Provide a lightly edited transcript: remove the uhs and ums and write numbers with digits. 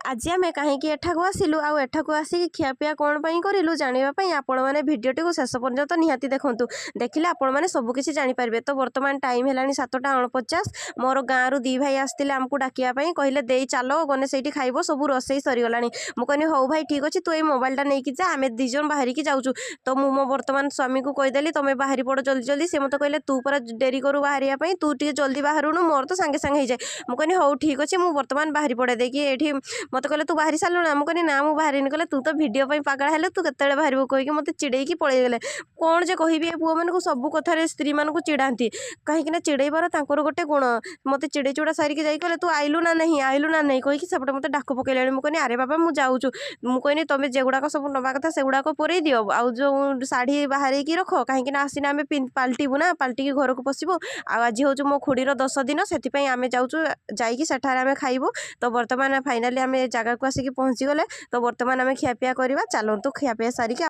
ଆଜି ଆମେ କାହିଁକି ଏଠାକୁ ଆସିଲୁ ଆଉ ଏଠାକୁ ଆସିକି ଖିଆପିଆ କ'ଣ ପାଇଁ କରିଲୁ, ଜାଣିବା ପାଇଁ ଆପଣମାନେ ଭିଡ଼ିଓଟିକୁ ଶେଷ ପର୍ଯ୍ୟନ୍ତ ନିହାତି ଦେଖନ୍ତୁ। ଦେଖିଲେ ଆପଣମାନେ ସବୁକିଛି ଜାଣିପାରିବେ। ତ ବର୍ତ୍ତମାନ ଟାଇମ୍ ହେଲାଣି 7:49। ମୋର ଗାଁରୁ ଦୁଇ ଭାଇ ଆସିଥିଲେ ଆମକୁ ଡାକିବା ପାଇଁ। କହିଲେ, "ଦେଇ, ଚାଲ ଗନେ ସେଇଠି ଖାଇବ, ସବୁ ରୋଷେଇ ସରିଗଲାଣି।" ମୁଁ କହିଲି, "ହଉ ଭାଇ, ଠିକ୍ ଅଛି, ତୁ ଏଇ ମୋବାଇଲଟା ନେଇକି ଯା, ଆମେ ଦୁଇ ଜଣ ବାହାରିକି ଯାଉଛୁ।" ତ ମୁଁ ମୋ ବର୍ତ୍ତମାନ ସ୍ୱାମୀକୁ କହିଦେଲି, "ତମେ ବାହାରି ପଡ଼ ଜଲ୍ଦି ଜଲ୍ଦି।" ସେ ମୋତେ କହିଲେ, "ତୁ ପରା ଡେରି କରୁ ବାହାରିବା ପାଇଁ, ତୁ ଟିକେ ଜଲ୍ଦି ବାହାରୁନୁ, ମୋର ତ ସାଙ୍ଗେ ସାଙ୍ଗେ ହେଇଯାଏ।" ମୁଁ କହିଲି, "ହଉ, ଠିକ୍ ଅଛି।" ମୁଁ ବର୍ତ୍ତମାନ ବାହାରି ପଡ଼େ ଦେଇକି ଏଇଠି। ମୋତେ କହିଲେ, "ତୁ ବାହାରି ସାରିଲୁଣି ନା?" ମୁଁ କହିଲି, "ନା, ମୁଁ ବାହାରିନି।" କହିଲେ, "ତୁ ତ ଭିଡ଼ିଓ ପାଇଁ ପାଗଳା ହେଲେ, ତୁ କେତେବେଳେ ବାହାରିବୁ?" କହିକି ମୋତେ ଚିଡ଼େଇକି ପଳେଇଗଲେ। କ'ଣ ଯେ କହିବି ଏ ପୁଅମାନଙ୍କୁ, ସବୁ କଥାରେ ସ୍ତ୍ରୀମାନଙ୍କୁ ଚିଡ଼ାନ୍ତି। କାହିଁକି ନା ଚିଡ଼େଇବାର ତାଙ୍କର ଗୋଟେ ଗୁଣ। ମୋତେ ଚିଡ଼େଇ ଚୁଡ଼ା ସାରିକି ଯାଇ କହିଲେ, "ତୁ ଆଇଲୁ ନା ନାହିଁ, ଆଇଲୁ ନା ନାହିଁ?" କହିକି ସେପଟେ ମୋତେ ଡାକ ପକେଇଲେଣି। ମୁଁ କହିନି, "ଆରେ ବାବା, ମୁଁ ଯାଉଛୁ।" ମୁଁ କହିନି, "ତମେ ଯେଗୁଡ଼ାକ ସବୁ ନେବା କଥା ସେଗୁଡ଼ାକ ପୁରେଇ ଦିଅ, ଆଉ ଯେଉଁ ଶାଢ଼ୀ ବାହାରେଇକି ରଖ, କାହିଁକି ନା ଆସିନେ ଆମେ ପାଲଟିବୁ ନା, ପାଲଟିକି ଘରକୁ ପଶିବୁ। ଆଉ ଆଜି ହେଉଛି ମୋ ଖୁଡ଼ିର 10 ଦିନ, ସେଥିପାଇଁ ଆମେ ଯାଉଛୁ, ଯାଇକି ସେଠାରେ ଆମେ ଖାଇବୁ।" ତ ବର୍ତ୍ତମାନ ଫାଇନାଲି ଆମେ ଜାଗାକୁ ଆସିକି ପହଞ୍ଚିଗଲେ। ତ ବର୍ତ୍ତମାନ ଆମେ ଖିଆପିଆ କରିବା। ଚାଲନ୍ତୁ, ଖିଆପିଆ ସାରିକି